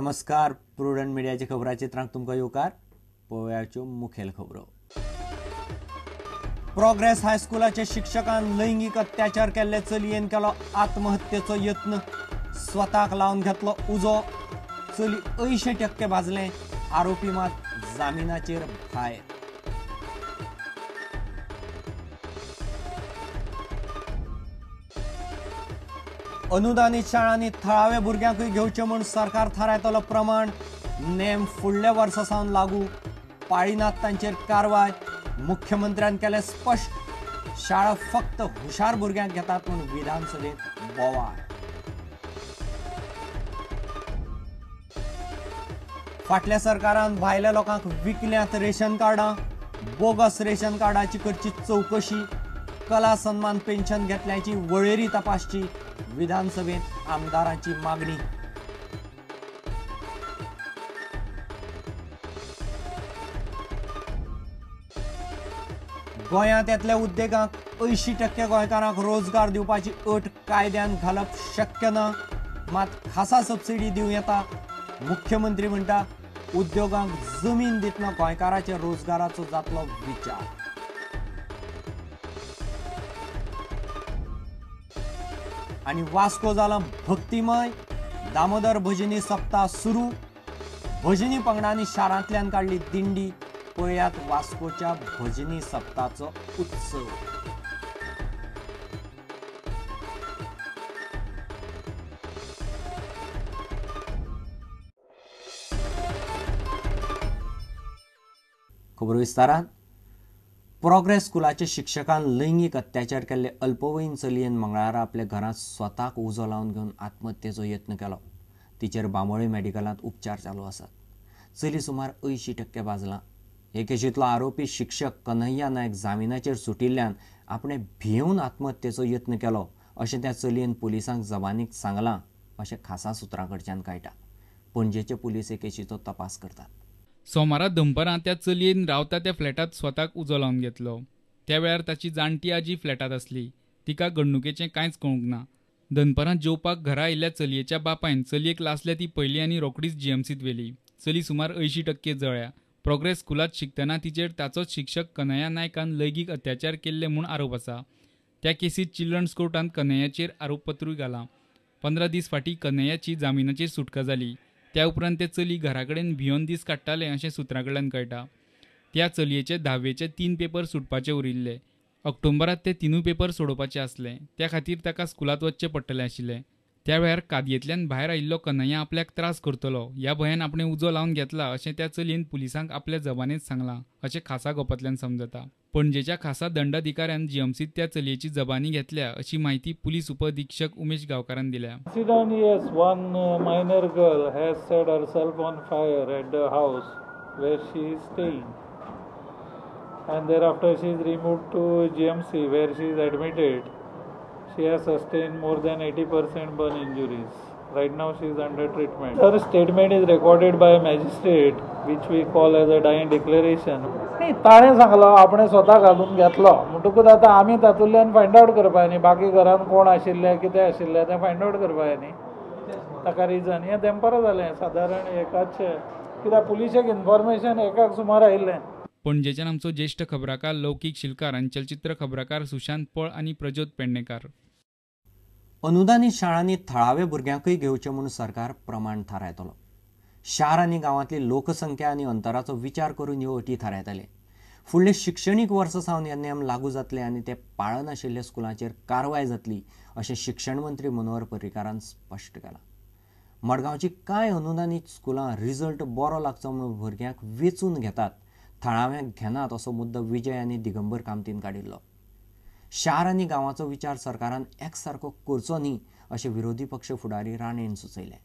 नमस्कार, प्रुडंट मिडियाच्या खबराचित्रांक तुमकां येवकार. पळोवयाच्यो मुखेल खबरो. प्रोग्रेस हायस्कुलाच्या शिक्षकान लैंगीक अत्याचार केल्ले चलयेन केलो आत्महत्येचो यत्न. स्वताक लावन घेतलो उजो. चली 80% भाजलें. आरोपी मात जामिनाचेर भायर. अनुदानीत शाळांनी थळाव्या भुरग्यांकूय घेवचें म्हूण सरकार थारायतलो प्रमाण. नेम फुडल्या वर्सा सावन लागू. पाळिनात तांचेर कारवाय. मुख्यमंत्र्यान केलें स्पश्ट. शाळा फक्त हुशार भुरग्यांक घेतात म्हूण विधानसभेत बोवाळ. फाटल्या सरकारान भायल्या लोकांक विकल्यात रेशन कार्डां. बोगस रेशन कार्डाची करची चवकशी. कला सन्मान पेन्शन घेतल्याची वळेरी तपासची. विधानसभेत आमदारांची मागणी. गोंयांत येतल्या उद्देगांक 80% गोंयकारांक रोजगार दिवपाची अट कायद्यान घालप शक्य ना, मात खासा सबसिडी दिवं येता. मुख्यमंत्री म्हणटा उद्योगांक जमीन दितना गोंयकाराच्या रोजगाराचो जातलो विचार. आनी वास्को जाला भक्तिमय. दामोदर भजनी सप्ताह सुरू. भजनी पंगडांनी शारांतल्यान काडली दिंडी. पळयात वास्कोच्या भजनी सप्ताचो उत्सव. खबर विस्तारान. प्रोग्रेस स्कुलाच्या शिक्षकान लैंगीक अत्याचार केल्ले अल्पवयीन चलयेन मंगळारा आपल्या घरांत स्वताक उजो लावन घेवन आत्महत्येचो यत्न केलो. तिचेर बांबोळे मेडिकलांत उपचार चालू आसात. चली सुमार 80% भाजलां. हे केशींतलो आरोपी शिक्षक कन्हैया नायक जामिनाचेर सुटिल्ल्यान आपणें भियेवन आत्महत्येचो यत्न केलो अशें त्या चलयेन पुलिसांक जबानीक सांगलां अशें खासा सुत्रां कडच्यान कळटा. पणजेचे पुलीस हे केशीचो तपास करतात. सोमारा दनपरां त्या चलयेन रावता त्या फ्लॅटांत स्वताक उजो लावन घेतलो. त्या वेळार ताची जाणटी आजी फ्लॅटांत आसली. तिका घडणुकेचें कांयच कळूंक ना. दनपरां जेवपाक घरा आयिल्ल्या चलयेच्या बापायन चलयेक लासल्या ती पयली आनी रोखडीच जीएमसींत व्हेली. चली सुमार 80% जळ्ळ्या. प्रोग्रेस स्कुलांत शिकतना तिचेर ताचोच शिक्षक कन्हैया नायकान लैंगीक अत्याचार केल्ले म्हूण आरोप आसा. त्या केसींत चिल्ड्रन्स कोर्टान कन्हैयाचेर आरोपपत्रूय घालां. 15 दीस फाटीं कन्हैयाची जामिनाचेर सुटका जाली. त्या उपरांत ते चली घरा कडेन भियोन दीस काडटाले अशें सुत्रां कडल्यान कळटा. त्या चलयेचे 10वेचे 3 पेपर सुटपाचे उरिल्ले. ऑक्टोबरांत ते 3 पेपर सोडोवपाचे आसले. त्या खातीर ताका स्कुलांत वचचें पडटलें आशिल्लें. त्या वेळार कादयेंतल्यान भायर आयिल्लो कन्हैया आपल्याक त्रास करतलो ह्या भंयान आपणें उजो लावन घेतला अशें त्या चलयेन पुलिसांक आपल्या जबानेंत सांगलां अशें खासा गोपांतल्यान समजता. पणजेच्या खासा दंडाधिकाऱ्यान जीएमसींत त्या चलयेची जबानी घेतल्या अशी म्हायती पुलीस उपअधीक्षक उमेश गांवकारान दिल्या. Yes, one minor girl has set herself on fire at the house where she is staying, and thereafter she is removed to GMC where she is admitted. She has sustained more than 80% burn injuries. Right now she is under treatment. Her statement is recorded by a magistrate, which we call as a dying declaration. न्ही, ताणें सांगलो आपणें स्वता घालून घेतलो म्हणटकूच आतां आमी तातूंतल्यान फायंड आवट करपा न्ही, बाकी घरान कोण आशिल्ले कितें आशिल्लें तें फायंड आवट करपा न्ही. ताका रिजन हें देंपरा जालें सादारण एकाचें, कित्याक पुलिशेक इन्फॉर्मेशन एकाक सुमार आयिल्लें. पणजेच्यान आमचो ज्येश्ठ खबराकार लौकीक शिलकार आनी चलचित्र खबराकार सुशांत पळ आनी प्रज्योत पेडणेकार. अनुदानीत शाळांनी थळाव्या भुरग्यांकूय घेवचें म्हूण सरकार प्रमाण थारायतलो. शार आनी गांवांतली लोकसंख्या आनी अंतराचो विचार करून ह्यो अटी थारायतले. फुडले शिक्षणीक वर्सा सावन हे नेम लागू जातले आनी ते पाळनाशिल्ल्या स्कुलांचेर कारवाय जातली अशें शिक्षण मंत्री मनोहर पर्रीकारान स्पश्ट केलां. मडगांवची कांय अनुदानीत स्कुलां रिजल्ट बरो लागचो म्हूण भुरग्यांक वेंचून घेतात, थळाव्यांक घेनात असो मुद्दो विजय आनी दिगंबर कामतीन काडिल्लो. शार आनी गांवाचो विचार सरकारान एकसारको करचो न्ही अशें विरोधी पक्ष फुडारी राणेन सुचयलें.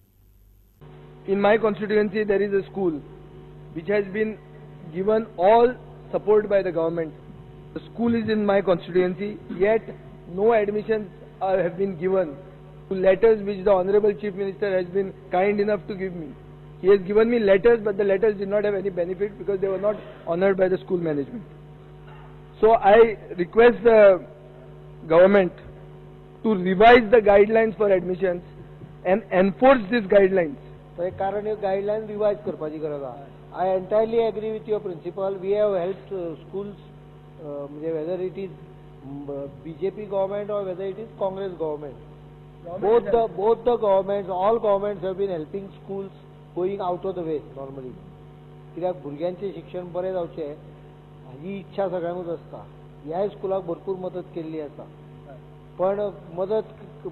In my constituency there is a school which has been given all support by the government. The school is in my constituency, yet no admissions have been given. Letters which the Honorable Chief Minister has been kind enough to give me. He has given me letters, but the letters did not have any benefit because they were not honored by the school management. So I request the government to revise the guidelines for admissions and enforce these guidelines. तर कारण ह्यो guideline revise करपाची गरज आहा. I entirely agree with your principle. We have help schools, म्हणजे whether it is BJP government or whether it is Congress government, both the governments, all governments have been helping schools going out of the way normally. कित्याक भुरग्यांचें शिक्षण बरें जावचें ही इच्छा सगळ्यांकूच आसता. ह्याय स्कुलाक भरपूर मदत केल्ली आसा, पण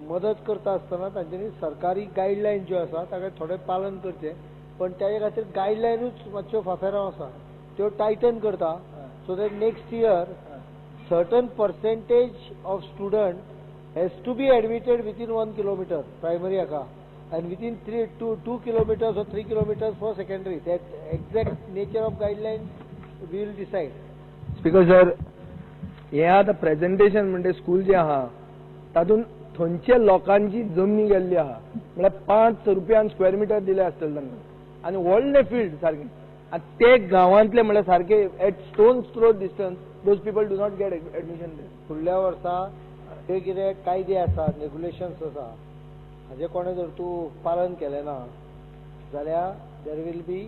मदत करता आसतना तांच्यांनी सरकारी गायडलायन ज्यो आसा ताका थोडें पालन करचें, पण त्याचे खातीर गायडलायनूच मातश्यो फाफेरांव आसा, त्यो टायटन करता so that next year certain percentage of student has to be admitted within 1 kilometer primary haka and within 2 kilometers or 3 kilometers for secondary. That exact nature of guideline we will decide. Speaker sir, हे आतां presentation म्हणजे school जे आहा तातूंत थंयच्या लोकांची जमनी गेल्ली आहा, म्हळ्यार 5 रुपयान स्क्वेअर मिटर दिले आसतले तांकां आनी व्हडलें फिल्ड सारकें, आनी ते गांवांतले म्हळ्यार सारके at stone throw distance those people do not get admission. फुडल्या वर्सा ते कितें कायदे आसात, रेगुलेशन्स आसा, हाजें कोणें जर तूं पालन केलें ना जाल्यार there will be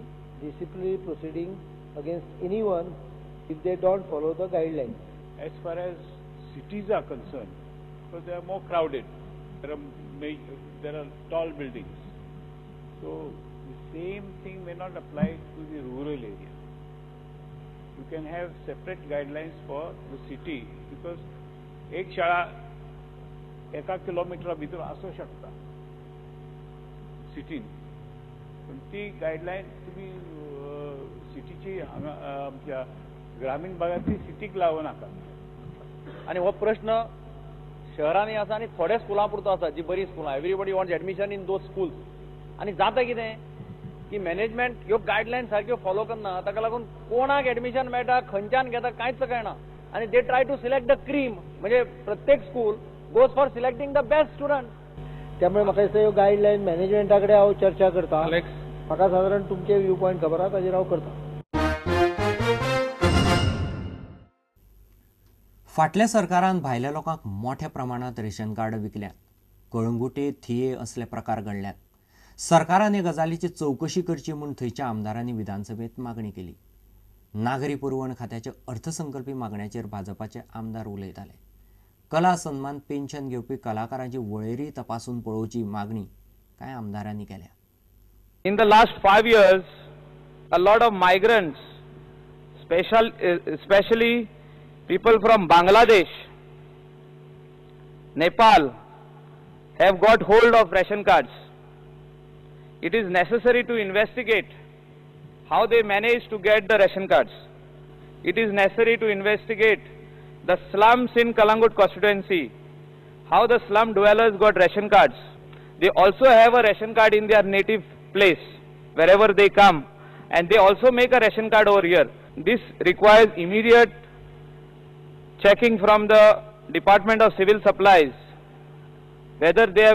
disciplinary proceeding against anyone if they don't follow the guidelines. As far as cities are concerned, because they are more crowded, there are tall buildings, so the same thing may not apply to the rural area. You can have separate guidelines for the city because एक शाळा एका किलोमिटरा भितर आसूं शकता सिटीन, पण ती guideline तुमी सिटीची हांगा आमच्या ग्रामीण भागात ती सिटीक लावं नाका. आनी हो प्रश्न शहरांनी आसा आनी थोड्या स्कुलां पुरतो आसा, जी बरी स्कुलां, everybody wants admission in those schools. आनी जाता कितें की मॅनेजमेंट ह्यो गायडलायन सारक्यो फॉलो करना, ताका लागून कोणाक एडमिशन मेळटा, खंयच्यान घेता कांयच कळना. आनी they try to select the cream, म्हणजे प्रत्येक school goes for selecting the best student. त्यामुळे म्हाका दिसता ह्यो गायडलायन मॅनेजमेंटा कडेन हांव चर्चा करता. म्हाका सादारण तुमचे व्यू पॉयंट खबर आहा, ताजेर हांव करता. फाटल्या सरकारान भायल्या लोकांक मोठ्या प्रमाणात रेशन कार्ड विकल्यात, कळंगुटे थिये असले प्रकार घडल्यात. सरकारान हे गजालीची चवकशी करची म्हूण थंयच्या आमदारांनी विधानसभेत मागणी केली. नागरी पुरवण खात्याच्या अर्थसंकल्पी मागण्याचेर भाजपाचे आमदार उलयताले. कला सन्मान पेन्शन घेवपी कलाकारांची वळेरी तपासून पळोवची मागणी कांय आमदारांनी केल्या. In the last 5 years a lot of migrants, specially people from Bangladesh, Nepal have got hold of ration cards. It is necessary to investigate how they managed to get the ration cards. It is necessary to investigate the slums in Kalangut constituency, how the slum dwellers got ration cards. They also have a ration card in their native place, wherever they come, and they also make a ration card over here. This requires immediate checking from the Department of Civil Supplies whether they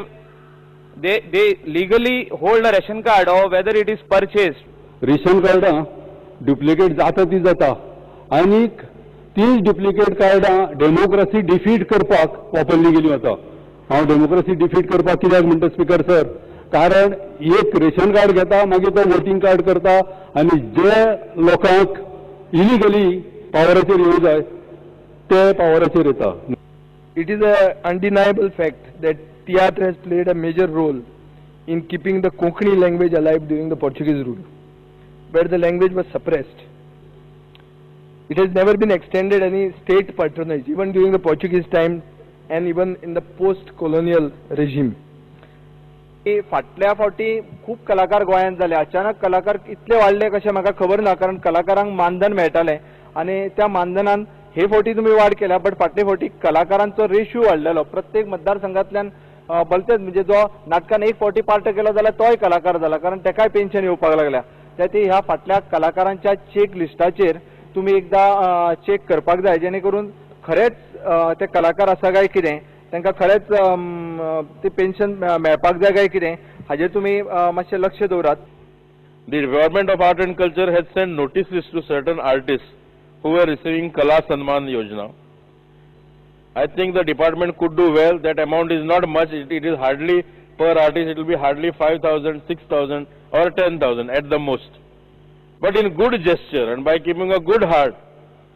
legally hold a ration card or whether it is purchased. Ration कार्डां duplicate जाता ती जाता आनीक तीच duplicate कार्डां democracy defeat करपाक वापरली गेली वता. हांव डेमोक्रेसी डिफीट करपाक कित्याक म्हणटा स्पीकर सर, कारण एक रेशन कार्ड घेता मागीर तो वोटींग कार्ड करता आनी जे लोकांक इलिगली पावराचेर येवं जाय ते पावराचेर येता. It is a undeniable fact that tiatr has played a major role in keeping the Konkani language alive during the Portuguese rule, where the language was suppressed. It has never been extended any state patronage, even during the Portuguese time and even in the post-colonial regime. फाटल्या फावटी खूब कलाकार गोंयांत जाले, अचानक कलाकार इतले वाडले कशें म्हाका खबर ना, कारण कलाकारांक मानधन मेळटालें आनी त्या मानधनान हे फावटी तुमी वाड केल्या, बट फाटले फावटी कलाकारांचो रेशियो वाडलेलो. प्रत्येक मतदारसंघातल्यान भलतेच म्हणजे जो नाटकान एक फावटी पार्ट केलो जाल्यार तोय कलाकार जाला, कारण तेकाय पेन्शन येवपाक लागल्या. त्या ती ह्या फाटल्या कलाकारांच्या चेक लिस्टाचेर तुमी एकदा चेक करपाक जाय, जेणे करून खरेंच ते कलाकार आसा काय कितें, तांकां खरेंच ते पेन्शन मेळपाक जाय काय कितें, हाजेर तुमी मातशें लक्ष दवरात. The Department of Art and Culture has sent notices to certain artists who were receiving Kala Sanman Yojana. I think the department could do well. That amount is not much. It is hardly Per artist it will be hardly 5,000, 6,000 or 10,000 at the most. But in good gesture and by keeping a good heart,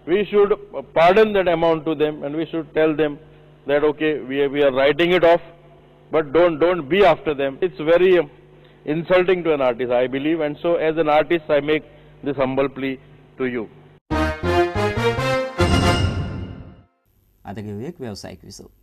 we should pardon that amount to them, and we should tell them that okay, we are writing it off, but don't be after them. It's very insulting to an artist, I believe, and so as an artist I make this humble plea to you. आता घेऊया एक व्यावसायिक विसव.